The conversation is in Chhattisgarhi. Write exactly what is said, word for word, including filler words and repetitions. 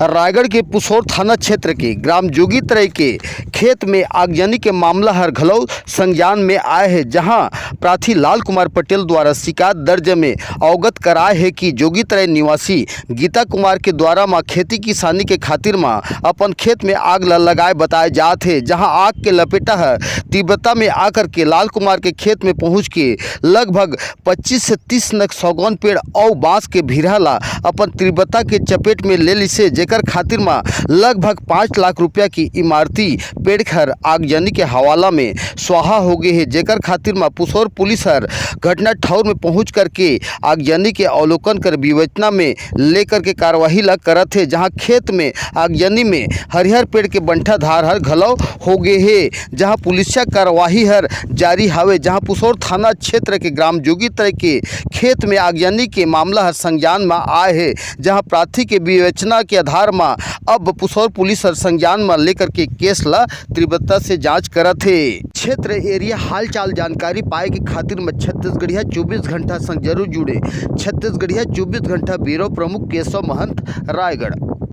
रायगढ़ के पुसौर थाना क्षेत्र के ग्राम जोगीतरई के खेत में आगजनी के मामला हर घलो संज्ञान में आए हे, जहां प्रार्थी लाल कुमार पटेल द्वारा शिकायत दर्ज में अवगत कराए हे कि जोगीतरई निवासी गीता कुमार के द्वारा म खेती किसानी के खातिर म अपन खेत में आग ल लगाए बताए जात हे, जहां आग के लपेटा ह तीव्रता में आकर के लाल कुमार के खेत में पहुंच के लगभग पच्चीस से तीस नग सौगौन पेड़ अउ बांस के भीरहा ला अपन तीव्रता के चपेट में ले लिसे, जेकर खातिर म लगभग पाँच लाख रुपया की इमारती पेड़ हर आगजनी के हवाला में स्वाहा हो गए हे, जेकर खातिर म पुसौर पुलिस हर घटना ठौर में पहुंच करके आगजनी के अवलोकन कर विवेचना में लेकर के कार्यवाही ला करत हे, जहां खेत में आगजनी में हरिहर पेड़ के बंठा धार हर घलो हो गए हे, जहां पुलिसिया कार्यवाही हर जारी हावे, जहां पुसौर थाना क्षेत्र के ग्राम जोगीतरई के खेत में आगजनी के मामला हर संज्ञान में आए हे, जहां प्रार्थी के विवेचना के आधार म अब पुसौर पुलिस हर संज्ञान म लेकर के केस ला तीव्रता से जांच करत हे। क्षेत्र एरिया हालचाल जानकारी पाए के खातिर म छत्तीसगढ़िया चौबीस घंटा संग जरूर जुड़े। छत्तीसगढ़िया चौबीस घंटा ब्यूरो प्रमुख केशव महंत, रायगढ़।